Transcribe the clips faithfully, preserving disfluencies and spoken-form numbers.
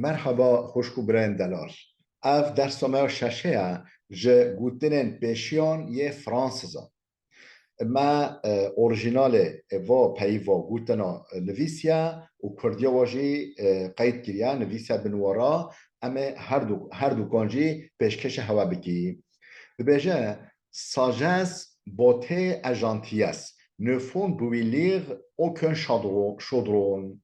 Merhaba xwişk û birayên delal. Ev dersa me ya şeşê ye ji gotinên pêşiyan yê Fransizan. Me, e, orîjinalê, e, va peyva gotina, e, nivîsiye û kurdiya wa jî, e, qeyd kiriye, nivîsiye binwara, em ê herdu-, herdukan jî pêşkêşê hewe bikî. Dibêje, sagesse, beauté et gentillesse ne font bouillir aucun chaudron, chaudron.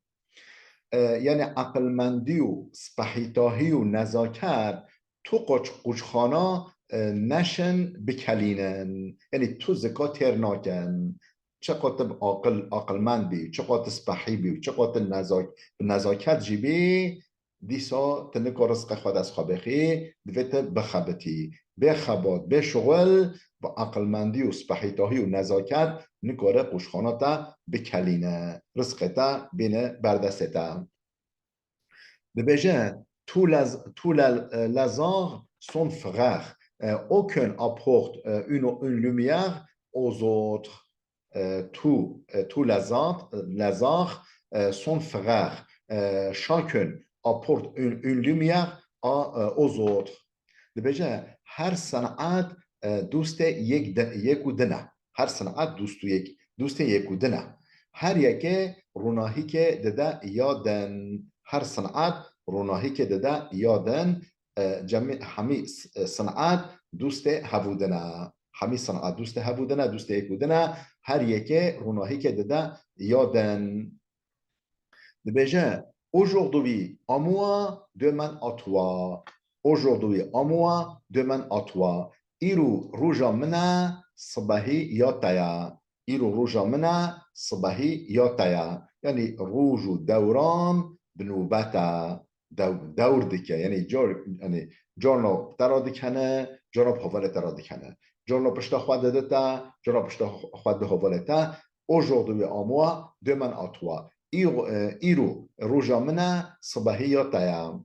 E, yanî eqilmendî û spehîtahî û nezaket tu qoç-, qûçxana, e, neşin bikelînin. Yanî tu zika têr nakin. Çiqa tu bi aqil, aqilmend bî, çiqa tu spehî bî û çiqa tu nezak-, bi nezaket jî bî, dîsa tu nikare rizqê xwe dest xwe bixî, divê tu bixebitî. Bê xebat, bê şuxul, bi aqilmendî û spehîtahî û nezaket nikare qûçxana te bikelîne, rizqê te bîne berdestê te. Dibêje, tous les, tous les, les arts sont frères, euh, aucun apporte, euh, une, une lumière aux autres. Euh, tous, euh, tous les arts, les arts, euh, sont frères. Euh, chacun apporte une, une lumière à, euh, aux autres. Dibêje, her senat, e, dostê yek de, yek û din e. Her senat dost û yek, dostê yek û din e. Her yekê ronahîkê dide ya din. Her senat ronahîkê dide ya din. E, cemî-, hemî s-, e, senat dostê hevû din e. Hemî senat dostê hevû din e, dostê yek û din e. Her yekê ronahîkê dide ya din. Dibêje, aujourd'hui, à moi, demain, à toi. Aujourd'hui, à moi, demain, à toi. Îro roja min e, sibehî ya te ye. Îro roja min e, sibehî ya te ye. Yanî roj û dewran bi nobet e. Dew-, dewr dike. Yanî car, yanî carna te re dikene, carna bi hevalê te re dikene. Carna pişta xwe dide te, carna pişta xwe di hevalê te. Aujourd'hui, à moi, demain, à toi. Îro, e, îro roja min e, sibehî ya te ye.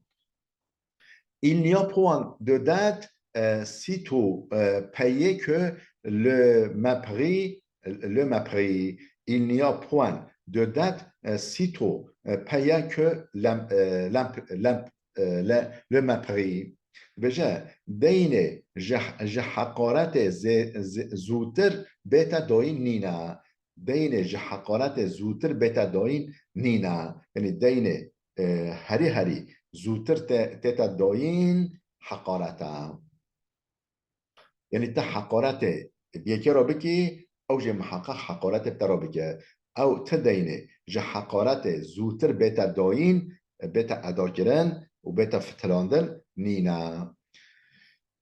Il n'y a point de dette, euh, sitôt, euh, payée que le mépris, le mépris. Il n'y a point de dette, euh, sitôt, euh, payée que l'im-, euh, l'imp-, l'imp-, euh, le, le mépris. Dibêje, deynê ji, ji heqaretê zê-, zê-, zûtir bête dayîn nîne. Deynê ji heqaretê zûtir bête dayîn nîne. Yanî deynê, e, herî herî zûtir te-, tête dayîn heqaret e. Yanî te heqaretê bi yekê re bikî, ew jî miheqeq heqaretê bi te re bike. Ew ti deynê ji heqaretê zûtir bête dayîn, bête edakirin û bête fitilandin nîne.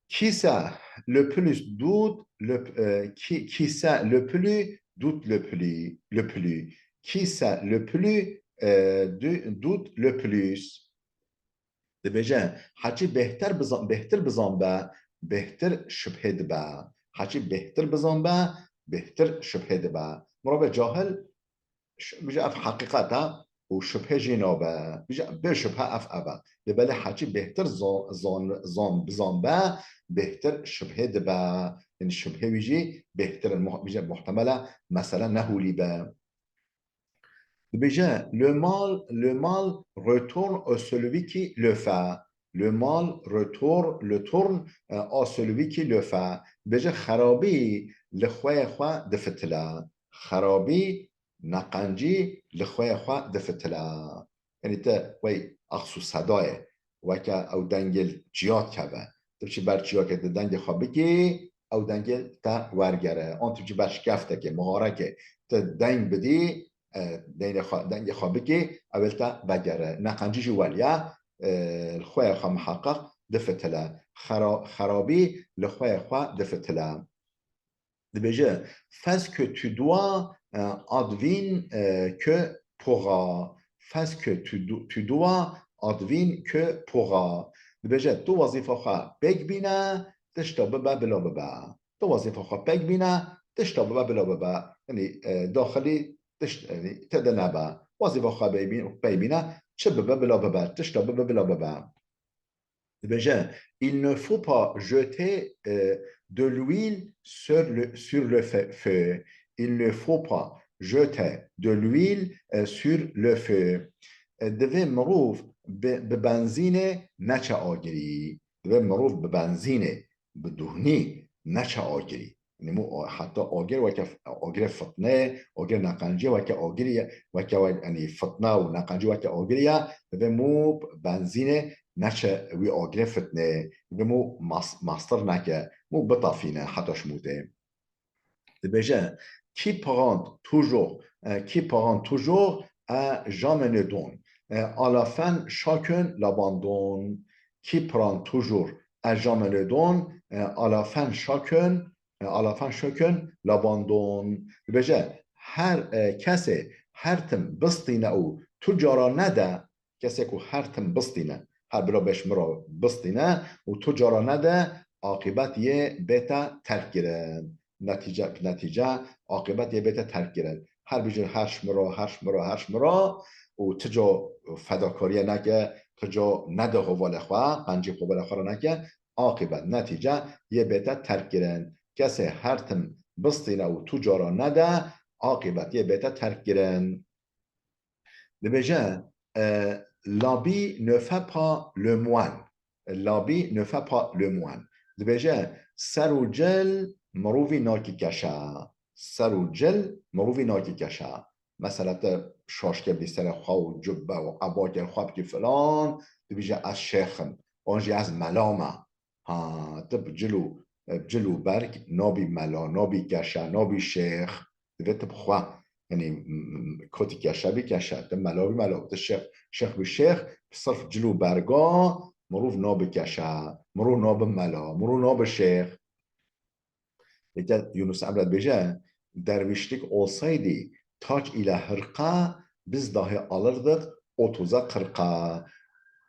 Qui sait le plus doute le, euh, qui, qui sait le plus doute le plus, le plus. Qui sait le plus, euh, du-, doute le plus. Dibêje, heçî bêhtir bizan-, bêhtir bizan be, bêhtir şibhê dibe. Heçî bêhtir bizan be, bêhtir şibhê dibe. Mirovê cahil ş-, bije ev heqîqet e û şibhê jî nabe. Bije bê şibhe ev ev e. Lê belê heçî bêhtir zan, zan, zan bizan be, bêhtir şibhê dibe. Yanî şibhê wî jî bêhtir in. Muh-, bije muhtemel e mesele nehûlî be. Dibêje, le mal, le mal retourne à celui qui le fait. Le mal retourne, le tourne, euh, à celui qui le fait. Dibêje, xerabî li xweyê xwe difitile. Xerabî, neqencî li xweyê xwe difitile. Yanî te wey aqs û sedayê, weke ew dengê li çiya dikeve. Tu biçî ber çiyakê, tu dengê xwe bikî, ew dengê te wergere. An tu biçî ber şikeftekê, miharekê, tu deng bidî, e, dengê xwe, dengê xwe bikî, ew ê li te vegere. Neqencî jî welî ye, e, li xweyê xwe miheqeq difitile. Xera-, xerabî li xweyê xwe difitile. Dibêje, fais ce que tu dois, euh, advienne, euh, que pourra. Fais ce que tu do-, tu dois, advienne que pourra. Dibêje, tu wezîfa xwe pêk bîne, tişta bibe bila bibe. Tu wezîfa xwe pêk bîne, tişta bibe bila bibe. Yanî, e, daxilî tiş-, yanî, te de nebe. Wezîfa xwe pêk bîne, pêk bîne, çi bibe bila bibe, tişta bibe bila bibe. Dibêje, il ne faut pas jeter, euh, de l'huile sur le, sur le fe-, feu. Il ne faut pas jeter de l'huile, euh, sur le feu. e, divê mirov bi, bi benzînê neçe agirî. Divê mirov bi benzînê, bi duhnî neçe agirî. Yanî mû o-, heta agir weke f-, agirê fitnê, agirê neqenciyê weke agirî ye, weke we-, yanî fitne û neqencî weke agirî ye, divê mû benzînê neçe wî agirê fitnê. Divê mû mas-, mastir neke, mû bitafîne heta şimûtê. Dibêje, qui prend toujours, e, qui prend toujours, e, jamais ne donne. E, à la fin, chacun l'abandonne. Qui prend toujours, e, jamais ne donne. E, à la fin, chacun, e, à la fin, chacun l'abandonne. Dibêje, her, e, kesê her tim bistîne û tu cara nede, kesê ku her tim bistîne, her bila beş mira bistîne û tu cara nede, aqîbet yê bête terk kirin. Netîce, netîce, aqîbet yê bête terk kirin. Her bijî her şmira, her şmira, her şmira û ti ca fedakariye neke, ti ca nede hevalê xwe, qencî hevalê xwe re neke, aqîbet, netîce yê bête terk kirin. Kesê her tim bistîne û tu cara nede, aqîbet yê bête terk kirin. Dibêje, e, l'habit ne fait pas le moine. L'habit ne fait pas le moine. Dibêje, ser û cil mirovî nakî keşe. Ser û cil mirovî nakî keşe. Mesela te şaşke bî serê xwe û cubbe û ebakê xwe bikî filan, dibêje ez şêx im. An jî ez mela me. Ha, tu bi cil û, bi cil û berg nabî mela, nabî keşe, nabî şêx. Divê tu bi xwe, yanî, m-, m-, kotî keşe bî keşe, tu mela bî mela, tu şêx, şêx bî şêx, bi sirf cil û berga mirov nabi keşe, mirov nabi mela, mirov nabi şêx. Eke Yunus Emre dibêje, dervişlik olsaydı taç ile hırka, biz dahi alırdık otuza kırka.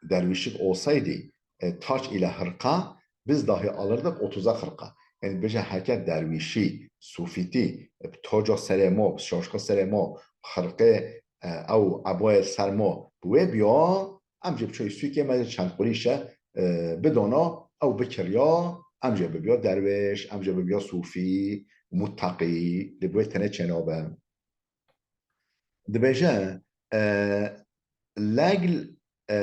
Dervişlik olsaydı, e, taç ile hırka, biz dahi alırdık otuza kırka. Yanî dibêje heke dervîşî, sufîtî, e, bi taca serê ma, bi şaşka serê ma, bi xirqê, e, ew ebayê ser ma bi wê biya, em jî bi çayê sûkê me jî çend qurîşe, e, bidana, ew bikiriya, em jê bibiya derwêş, em jê bibiya sûfî, mutteqî, lê bi wê tenê çênabe. Dibêje, e, l'aigle, e,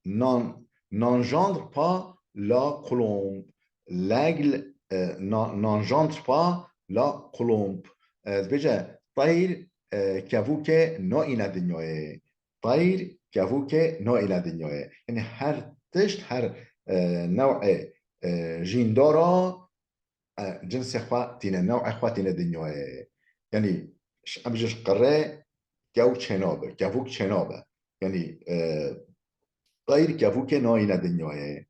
n'en-, n'engendre pas la colombe. L'aigle, e, n'en-, n'engendre pas la colombe. E, dibêje, teyr, e, kevûkê naîne dinyayê. Teyr kevûkê naîne dinyayê. Yanî her tişt, her, e, new'ê, e, jîndara, e, cinsê xwe tîne, new'ê xwe tîne dinyayê. Yanî ş-, em ji qirê kew çênabe, kevûk çênabe. Yanî, e, teyr kevûkê naîne dinyayê.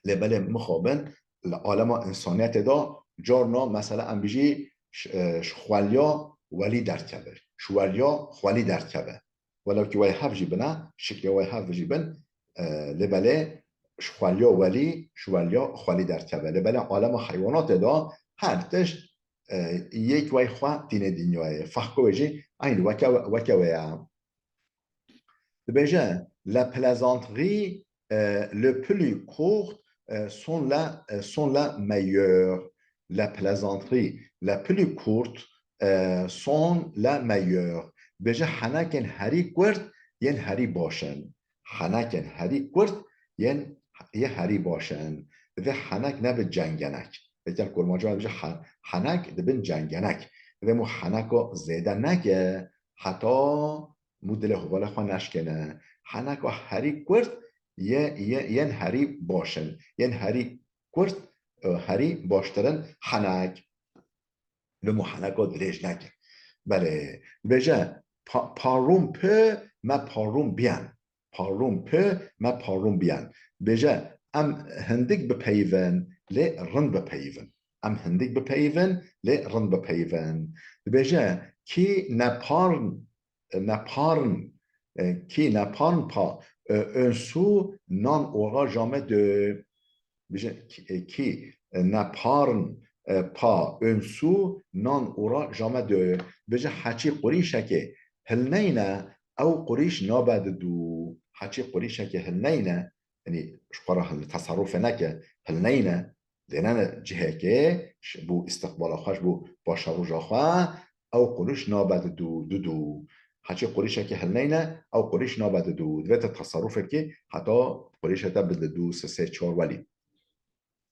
Lê belê mixabin li alema însaniyetê de carna mesela em bijî ş-, e, ji xweliya welî derdikeve, ji weliya xwelî derdikeve. Welew kî wey hev jî bine, şiklê wey hev jî bin, e, lê belê ji xweliya welî, ji weliya xwelî derdikeve. Lê belê alema heywanatê de her tişt, e, yek wey xwe tîne dinyayê. Fehko wê jî eyn weke, weke wê ye. Dibêje, les plaisanteries, euh, les plus courtes, euh, sont la, euh, sont la meilleure. Les plaisanteries les plus courtes, euh, sont la meilleure. Dibêje, henekên herî kurt yên herî baş in. Henekên herî kurt yên, yê herî baş in. Divê henek nebe cengenek. Vêkel kurmancî me dibêje he-, henek dibin cengenek. Divê mû heneka zêde neke heta mû dilê hevalê xwe neşkêne. Heneka herî kurt yê, yê, yên herî baş in. Yên herî kurt, e, herî baştir in henek. Li mû heneka dirêj neke. Belê. Dibêje, pa-, parlons peu, me parlons bien. Parlons peu, me parlons bien. Dibêje, em hindik bipeyivin, lê rind bipeyivin. Em hindik bipeyivin, lê rind bipeyivin. Dibêje, qui n'épargne, n'épargne, euh, qui n'épargne pas, euh, un sou n'en aura jamais deux. Bêje, qui, qui, euh, n'épargne, euh, pas un sou n'en aura jamais deux. Bêje, heçî qurîşekê hilneyne, ew qurîş nabe didu. Heçî qurîşekê hilneyne, yanî ji xwe re hil-, teserrufê neke, hilneyne, dênene cihekê, ji bo îstiqbala xwe, ji bo paşeroja xwe, ew qurîş nabe didu, didu. Heçî qurîşekî hilneyne, ew qurîş nabe didû. Divê te teserrufekî heta qurîşê te bide dû, sê, sê, çar welî.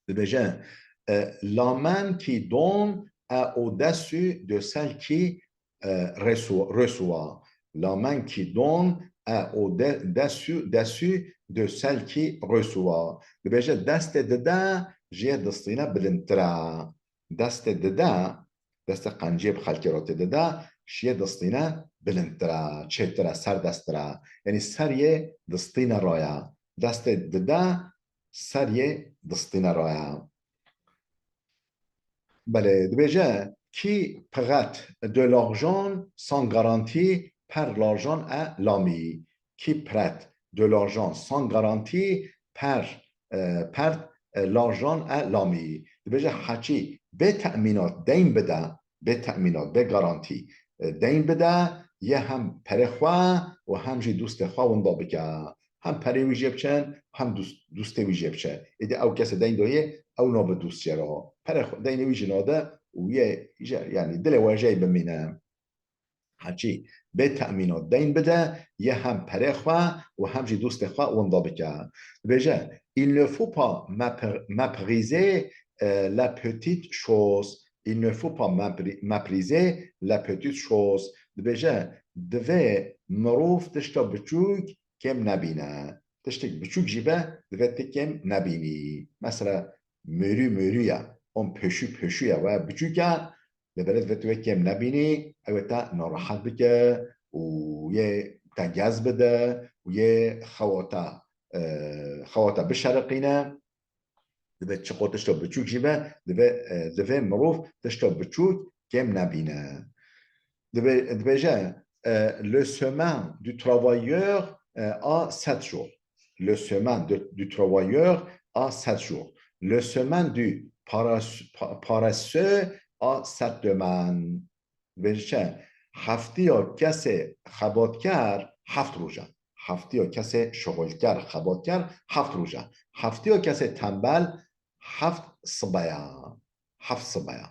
Dibêje, e, la main qui donne est au-dessus de celle qui, e, reço-, reçoit. La main qui donne est au-de-, dessus, dessus de celle qui reçoit. Dibêje, destê dide ji yê distîne bilindtir e. Destê dide, destê qenciyê bi xelkê re tê dide, ji yê distîne bilindtir e, çêtir e, serdesttir e. Yanî ser yê distîne re ye. Destê dide ser yê distîne re ye. Belê, dibêje, qui prête de l'argent sans garantie perd l'argent à l'ami. Qui prête de l'argent sans garantie perd, e, perd, e, l'argent à l'ami. Dibêje, heçî bê temînat deyn bide, bê temînat, bê garantî, e, deyn bide, yê hem perê xwe û hem jî dostê xwe winda bike. Hem perê wî jê biçin, hem dost-, dostê wî jê biçe. Êdî ew kesê deyn dayê, ew nabe dost jê re. Perê xwe, deynê wî jî nade û yê, jê, yanî dilê we jê bimîne. Heçî bê temînat deyn bide, yê hem perê xwe û hem jî dostê xwe winda bike. Dibêje, il ne faut pas mépr-, mépriser, euh, la petite chose. Il ne faut pas mépri-, mépriser la petite chose. Dibêje, divê mirov tişta biçûk kêm nebîne. Tiştek biçûk jî be, divê tu kêm nebînî. Mesela, mûrû mûrû ye, on pêşû pêşû ye, we biçûk e, lê belê divê tu wê kêm nebînî, ew ê te narahet bike û yê te gez bide û yê xewa te, e, xewa te bişeriqîne. Divê çiqo tişta biçûk jî be, divê, e, divê mirov tişta biçûk kêm nebîne. Divê, dibêje, e, le chemin du travailleur, e, a sept jours. Le chemin de, du travailleur a sept jours. Le chemin du paras-, pa-, paresseux a sept semaines. Dibêje çi? Heftiya kesê xebatker heft roj e. Heftiya kesê şixulker, xebatker heft roj e. Heftiya kesê tembel heft sibe ye. Heft sibe ye.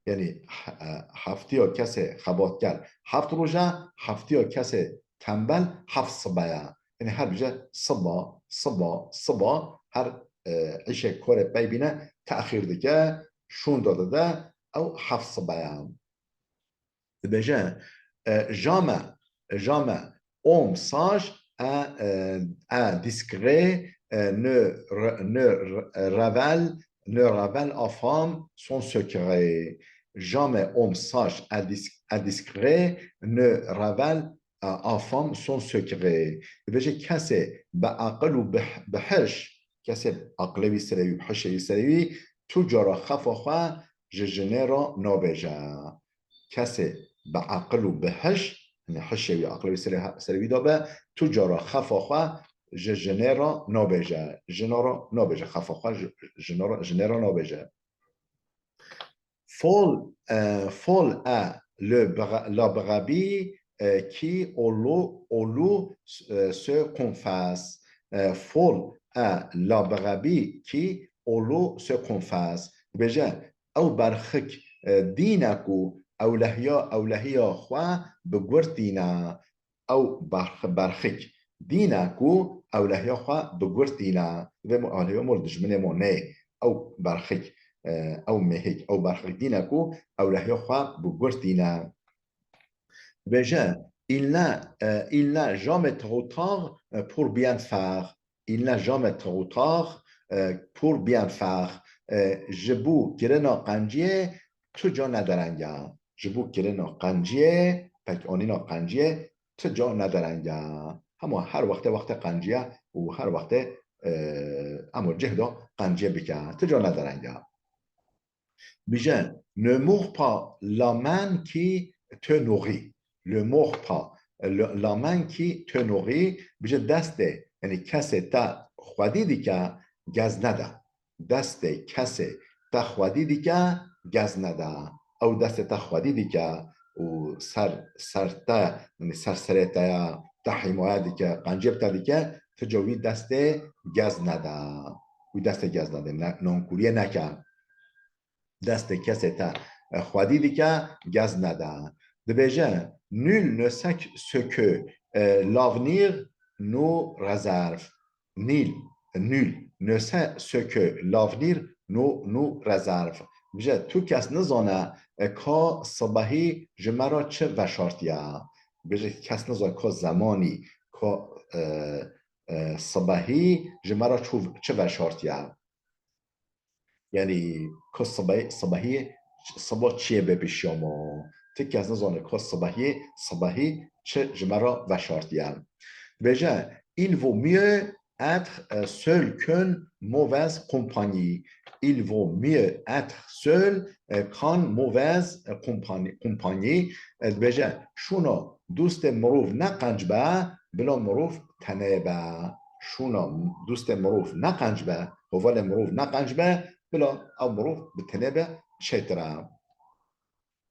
Yanî he-, e, heftiya kesê xebatker heft roj e, heftiya kesê tembel heft sibe ye. Yanî her bije siba, siba, siba, her, e, îşek korê pey bîne texîr dike, şûnda dide, ew heft sibe ye. Dibêje, e, jamais, jamais homme sage et, e, et discret, e, ne re-, ne re-, révèle, ne révèle à femme son secret. Jamais homme sage et dis-, et discret ne révèle à, à femme son secret. Dibêje kesê bi aqil û bi, bi hiş, kesê aqilê wî serê wî, bi hişê wî serê wî, tu cara xefa xwe ji jinê re nabêje. Kesê bi aqil û bi hiş, yanî hişê wî, aqilê wî serê, serê wî de be, tu cara xefa xwe ji jinê re nabêje. Jina re nabêje, xefa xwe ji, jina re, jinê re nabêje. Folle, euh, folle est le bra-, la brebis, euh, qui au loup, au loup, euh, se confesse. Euh, folle est la brebis qui au loup se confesse. Dibêje, ew berxik, e, dîn e ku ewlehiya, ewlehiya xwe bi gurt dîne. Ew berx-, berxik dîn e ku ewlehiya xwe bi gurt dîne. Divê mo ewlehiya mo li dijminê mo neyê. Ew berxik, e, ew mêhik, ew berxik dîn e ku ewlehiya xwe bi gurt dîne. Dibêje, il n'est, e, il n'est jamais trop tard, e, pour bien faire. Il n'est jamais trop tard, euh, pour bien faire. Euh, ji bo kirina qenciyê tu ca ne dereng e. Ji bo kirina qenciyê, pekanîna qenciyê tu ca ne dereng e. Hema her wextê wextê qenciye û her wextê, e, hema cih de qenciyê bike. Tu ca ne dereng e. Bije, ne mords pas la main qui te nourrit. Ne mords pas le, la main qui te nourrit. Bije destê, yanî kesê te xwedî dike, gez nede. Destê kesê te xwedî dike, gez nede. Ew destê te xwedî dike û ser, ser te, yanî ser serê te ya, te hîmaye dike, qencê bi te dike, tu ca wî destê gez nede. Wî destê gez nede, ne, nankuriyê neke. Destê kesê te, e, xwedî dike, gez nede. Dibêje, nul ne sait ce que, e, l'avenir nous réserve. Nil, nul ne sait ce que l'avenir nous, nous réserve. Bêje, tu kes nizane, e, ka sibehî ji me re çi veşartiye. Bêje, kes nizane ka zemanî, ka, e, e, sibehî ji me re çû, çi veşartiye. Yanî, ka sibehî, sibehî, siba çi ye be pêşiya me. Ti kes nizane ka sibehî, sibehî çi ji me re veşartiye. Dibêje, il vaut mieux être, euh, seul qu'en mauvaise compagnie. Il vaut mieux être seul, euh, qu'en mauvaise, euh, compagnie, compagnie. E, dibêje, şûna dostê mirov ne qenc be, bila mirov tenê be. Şûna dostê mirov ne qenc be, hevalê mirov ne qenc be, bila ew mirov bi tenê be çêtir e.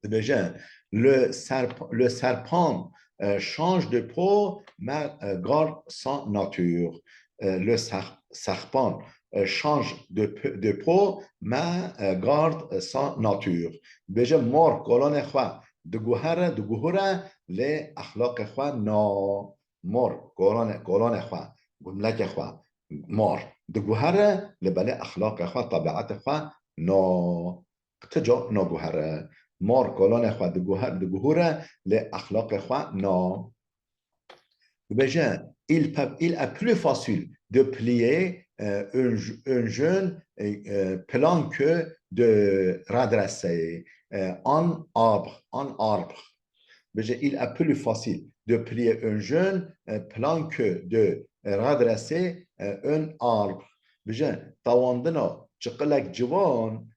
Dibêje, le serp-, le serpent, euh, change de peau, mais, euh, garde sa nature. Euh, le ser-, serpent, euh, change de pe-, de peau, mais, euh, garde sa nature. Dibêje, mor kolanê xwe diguhere, diguhure, lê exlaqê xwe na. Mor kolanê, kolanê xwe, gumlekê xwe, mor diguhere, lê belê exlaqê xwe, tebietê xwe na. Ti ca naguhere. Mor kolanê xwe diguher-, diguhure, lê exlaqê xwe na. Dibêje, il pe-, il est plus facile de plier, euh, un, un genou, euh, plan que de redresser, euh, un arbre, un arbre. Bêje, il est plus facile de plier un genou, euh, plan que de redresser, euh, un arbre. Bêje, tawandina çiqilek ciwan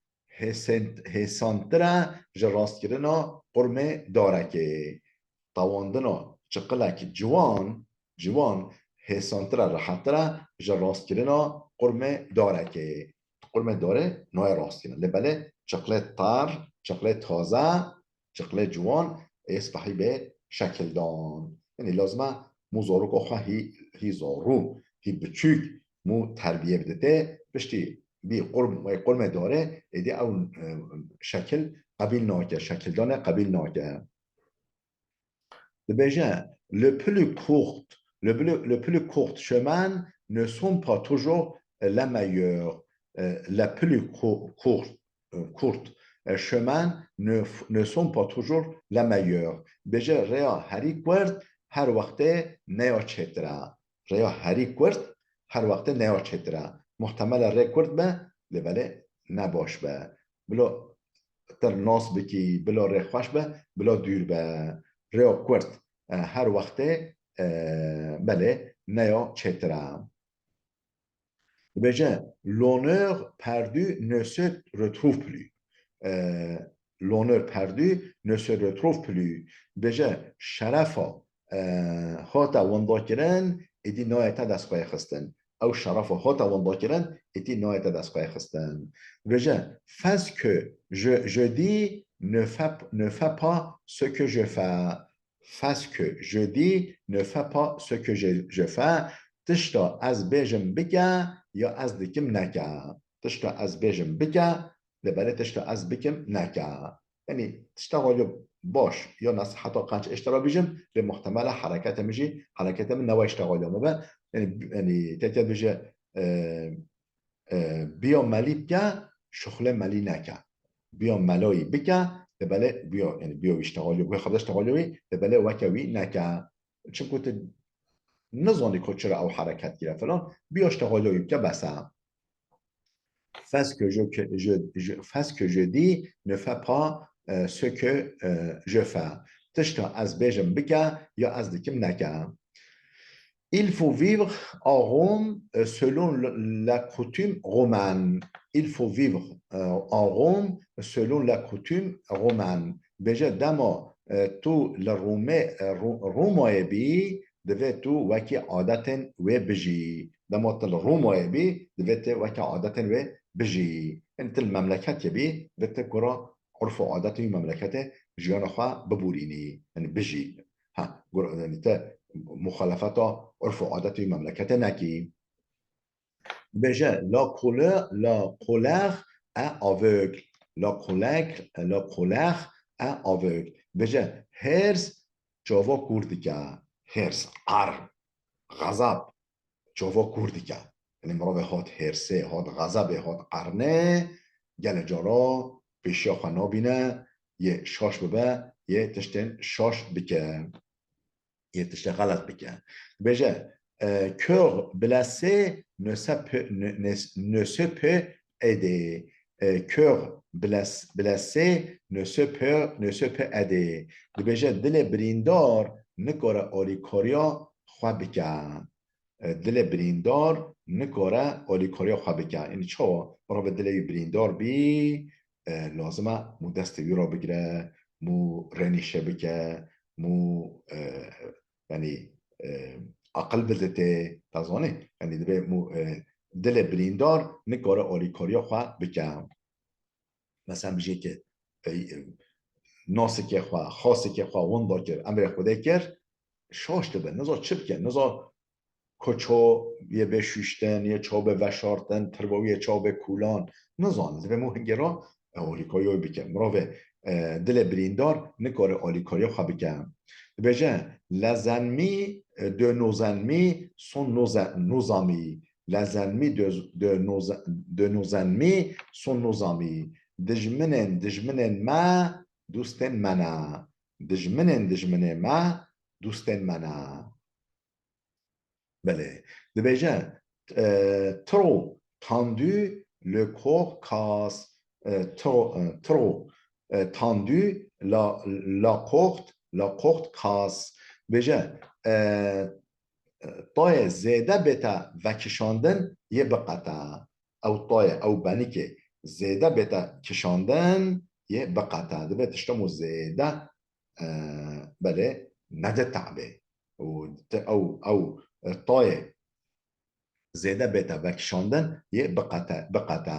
hêsên-, hêsantir e ji rastkirina qurmê darekê. Tawandina çiqilek ciwan, ciwan hêsantir e, rehettir e ji rastkirina qurmê darekê. Qurmê darê nayê rastkirin. Lê belê çiqlê tar, çiqlê taze, çiqlê ciwan ê spehî bê şekildan. Yanî lazim e mû zarokê xwe hî, hî zarû, hî biçûk mû terbiye biditê, piştî bî qurm-, qurmê darê, êdî ew, e, şekil qebîl nake, şekildanê qebîl nake. Dibêje, le plus court, le plus, le plus court chemin ne sont pas toujours les meilleurs. Euh, le plus cour-, court, euh, court, euh, chemin ne, ne sont pas toujours les meilleurs. Bêje, rêya herî kurt her wextê neya çêtir e. Rêya herî kurt her wextê neya çêtir e. Muhtemel e rê kurt be, lê belê ne baş be. Bila te nas bikî, bila rê xweş be, bila dûr be. Rêya kurt, e, her wextê, e, belê neya çêtir e. Dibêje, l'honneur perdu ne se retrouve plus. E, l'honneur perdu ne se retrouve plus. Dibêje, şerefa, e, hate windakirin, êdî nayête destxweyê xistin. Ew şerefa hate windakirin, êdî nayête destxweyê xistin. Dibêje, fais ce que je, je dis, ne fais, ne fais pas ce que je fais. Fais ce que je dis, ne fais pas ce que je, je fais. Tişta ez bêjim bike, ya ez dikim neke. Tişta ez bêjim bike, lê belê tişta ez bikim neke. Yanî tişta xwe baş ya nesiheta qenc ê ji te re bêjim, lê muhtemel e hereketê min jî, hereketê min ne wê ji te re be. Yanî, yanî te, te bêje, e, e, biya melî bike, şuxlê melî neke. Biya melayî bike, lê belê biya, yanî biya wî ji te re, wê xwe de ji te re wî, lê belê weke wî neke. Çimku tu nizanî ku çira ew hereket kiriye filan, biya ji te re wî bike, bes e. Fais ce que je, que je, je, fais ce que je dis, ne fais pas, euh, ce que, euh, je fais. Tişta ez bêjim bike, ya ez dikim neke. Il faut vivre à Rome, euh, selon le, la coutume romaine. Il faut vivre, euh, à Rome selon la coutume romaine. Bêje dema, euh, tu li Rûmê, euh, Rû-, Rûmayê bî, divê tu wekî adetên wê bijî. Dema tu li Rûmayê bî, divê tu wekî adetên wê bijî. Yanî tu li memleketê bî, divê tu kura urf û adetên wî memleketê jiyana xwe biborînî, yanî bijî. Ha, gur-, yanî te muxalefeta urf û adetê wî memleketê nekî. Dibêje, la colère, la colère est aveugle. La colère, la colère est aveugle. Dibêje, Hêrs çava kûr dike. Hêrs, ar, xezab, çava kûr dike. Yanî mirovê hat hêrsê, hat xezabê, hat arnê, gelê cara pêşiya xwe nabîne, yê şaş bibe, yê tiştên şaş bike. Yê tiştê xelet bike. Dibêje, e, cœur blessé ne se peut, ne, ne, ne se peut aider. E, cœur bless-, blessé ne se peut, ne se peut aider. Dibêje, dilê birîndar nikare alîkariya xwe bike. E, dilê birîndar nikare alîkariya xwe bike. Yanî çawa? Mirovê dilê wî birîndar bî, e, lazim e mû destê wî ra bigire, mû renîşe bike, mû, e, yanî, e, aqil bide tê, te zanî? Yanî dibe mû, e, dilê birîndar nikare alîkariya xwe bike. Mesela bijê ke, e, e, nasikê xwe, xasikê xwe winda kir, emrê Xwedê kir, şaş dibe, niza çi bike, niza ku çaw yê bê şûştin, yê çaw bê veşartin, tirva wî yê çaw bê kûlan, nizane, divê mû hingê ra, e, alîkariya wî bike. Mirovê, e, dilê birîndar nikare alîkariya xwe bike. Dibêje, les ennemis, e, de nos ennemis sont nos, nos amis. Les ennemis de, de nos, de nos ennemis sont nos amis. Dijminên, dijminên me, dostên me ne. Dijminên, dijminên me, dostên me ne. Belê. Dibêje, e, trop tendu, le corps casse. E, trop, e, trop, e, tendu, la, la corde, la corde casse. Dibêje, e, e, tayê zêde bête vekişandin, yê biqete. Ew tayê, ew benikê zêde bête kişandin, yê biqete. Dibe tişta mû zêde, e, belê, nede te'bê. Û te-, ew, ew, e, tayê zêde bête vekişandin, yê biqete, biqete.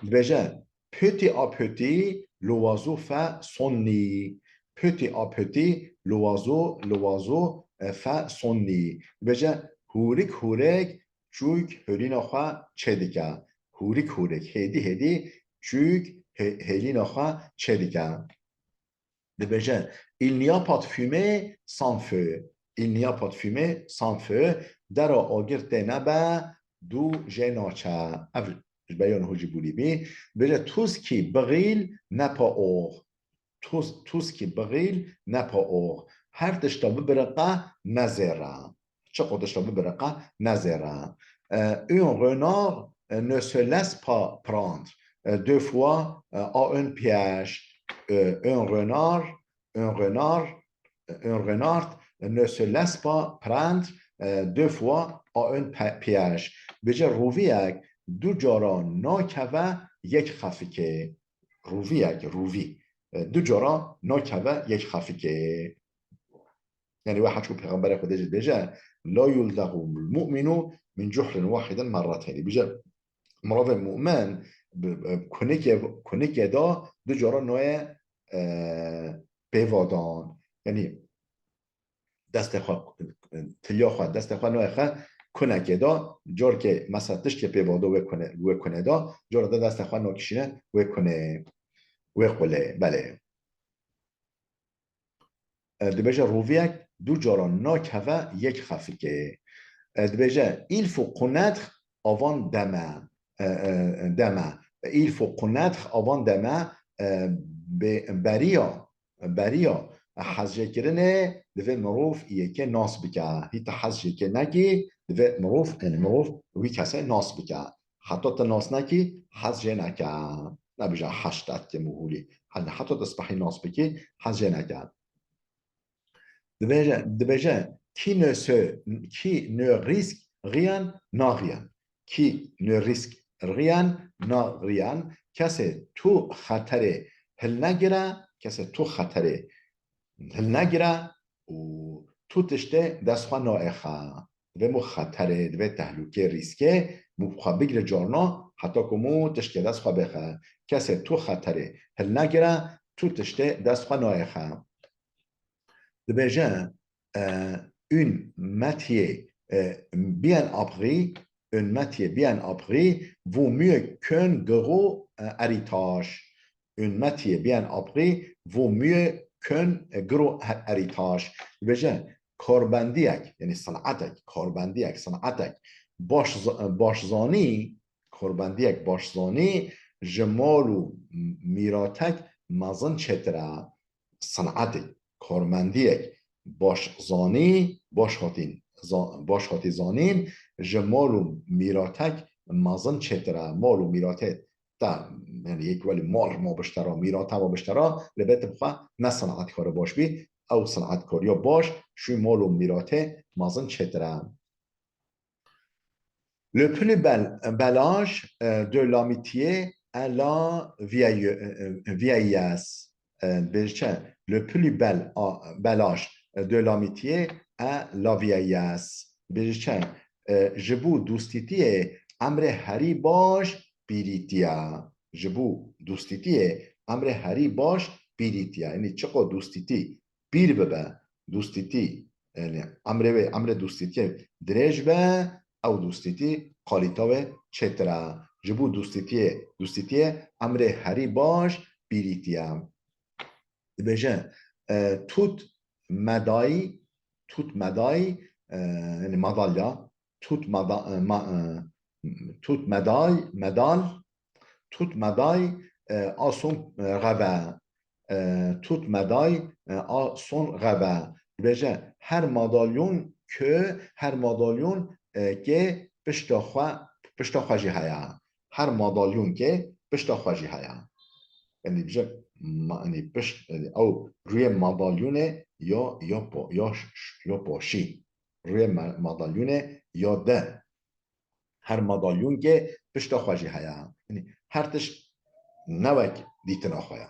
Dibêje, petit à petit, l'oiseau fait son nid. Petit à petit, l'oiseau, l'oiseau, e, fait son nid. Dibêje, hûrik hûrik, çûk hêlîna xwe çêdike. Hûrik hûrik, hêdî hêdî, çûk hê-, hêlîna xwe çêdike. Dibêje, il n'y a pas de fumée sans feu. Il n'y a pas de fumée sans feu. Dera agir tê nebe, dû jê naçe. Ev ji beyana hû jî bûrî bî. Dibêje, tout ce qui brûle n'est pas or. Tout, tout ce qui brûle n'est pas or. Her tişta bibiriqe ne zêr e. Çiqo tişta bibiriqe ne zêr e. Euh, un renard, euh, ne se laisse pas prendre, euh, deux fois, euh, à un piège. Euh, un renard, un renard, un renard ne se laisse pas prendre, euh, deux fois à un pi-, piège. Bêje, roviyek du cara nakeve yek xefikê. Roviyek, rovî, e, du cara nakeve yek xefikê. Yanî we heçku Pêxemberê Xwedê jî dibêje, "La yuldagul mu'minu min cuhrin wahidin merrateyn." Bêje, mirovê mu'min bi, bi kunikê, kunikê da du cara nayê, e, pêvadan. Yanî destê xwe, tiliya xwe, destê xwe nayê xwe kunekê da, carkê mesela tiştê pê vado wê kune-, wê kune da, cara de destê xwe nakişîne wê kune, wê qulê, belê. E, dibêje roviyek du cara nakeve yek xefikê. E, dibêje, il faut connaître avant d'aimer. E, e, d'aimer. Il faut connaître avant d'aimer, e, be-, beriya beriya hezjêkirinê divê mirov yekê nas bike. Hî tu hez jê yekê nekî, divê mirov, yanî mirov wî kesê nas bike. Heta tu nas nekî, hez jê neke. Nebêje heşt etkim û hûlî. Heta tu spehî nas bikî, hez jê neke. Dibêje, dibêje, qui ne se, qui ne risque rien n'a rien. Qui ne risque rien n'a rien. Kesê tu xeterê hilnegire, kesê tu xeterê hilnegire û tu tiştê dest xwe naêxe. Divê mû xeterê, divê tehlûkê, rîskê, mû xwe bigire carna, heta ku mû tiştê dest xwe bêxe. Kesê tu xeterê hilnegire, tu tiştê dest xwe naêxe. Dibêje, e, un métier, e, bien appris, un métier bien appris vaut mieux qu'un gros, e, héritage. Un métier bien appris vaut mieux können, e, gro her erîtaş. Dibêje, korbendiyek, yani sanatek, korbendiyek, sanatek, baş, za- e, baş zanî, korbendiyek baş zanî, ji mal û mîratek mezin çêtir e. Sanatê, kormendiyek baş zanî, baş hatî, za- baş hatî zanîn, ji mal û mîratek mezin çêtir e. Mal û mîratê te, yani yek welî mal ma biştera, mîrate ma biştera, li betim xwe ne sanatkara baş bî, ew sanatkariya baş, şû mal û mîratê mezin çêtir e. Le plus bel, bel âge, euh, de l'amitié est la vieille, euh, euh, vieillesse. Euh, dibêje, le plus bel, a- bel âge de l'amitié est la vieillesse. Dibêje, euh, ji bo dostîtiyê emrê herî baş pîrîtiye. Ji bo dostîtiyê emrê herî baş pîrîtiye. Yani çiqo dostîtî pîr bibe, dostîtî, yani emrê wê, emrê dostîtiyê dirêj be, ew dostîtî kalîta wê çêtir e. Ji bo dostîtiyê, dostîtiyê emrê herî baş pîrîtiye. Dibêje, e, toute médaille, toute médaille, e, yani madalya, toute mada- e, ma- e, toute médaille, médaille, toute médaille, e, a son, e, revers. E, toute médaille, e, a son revers. Dibêje, her madalyon ke, her madalyon, e, ke pişta xwe, pişta xwe jî heye. Her madalyon ke pişta xwe jî heye. Yani dibêje, ma- yani pişt, yani ew rûyê madalyonê ya, ya po- ya ş- ş- ya paşî. Rûyê ma- madalyonê ya de. Her madalyonkê pişta xwe jî heye. Yani her tişt ne wek dîtina xwe ye.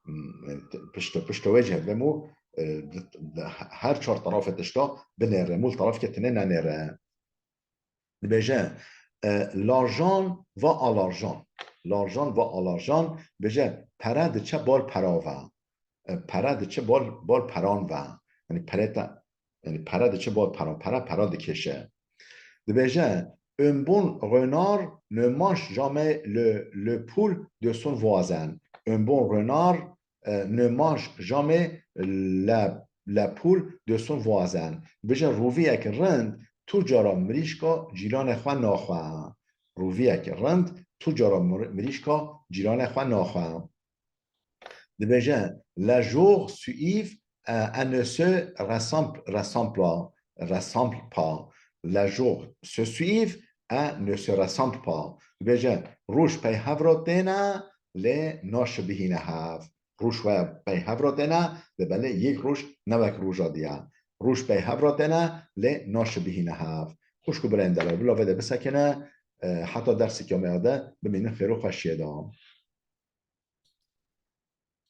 Hmm, yani t- pişta, pişta wê jî hevdem û, e, di- di- her çar tarafê tişta binêre, mûl tarafkê tinê nenêre. Dibêje, e, l'argent va à l'argent. L'argent va à l'argent, dibêje, pere diçe bal pera ve. E, pere diçe bal, bal peran ve. Yani pere te, yani pere diçe bal pera, pere, pera dikêşe. Dibêje, un bon renard ne mange jamais le, le poule de son voisin. Un bon renard, euh, ne mange jamais la, la poule de son voisin. Dibêje, roviyek rind tu cara mirîşka cîranê xwe naxwe. Roviyek rind tu cara mir- mirîşka cîranê xwe naxwe. Dibêje, les jours suivent, euh, et ne se ressemblent, ressemblent pas, ressemblent pas. Les jours se suivent et ne se ressemblent pas. Dibêje, roj pey hev re têne, lê naşibihîne hev. Roj we pey hev re têne, lê belê yek roj ne wek roja diye. Roj pey hev re têne, lê naşibihîne hev. Xwişk û birayên delal, bila vê de bisekine, e, heta dersekê me ya de bimînin xêr û xweşiyê de.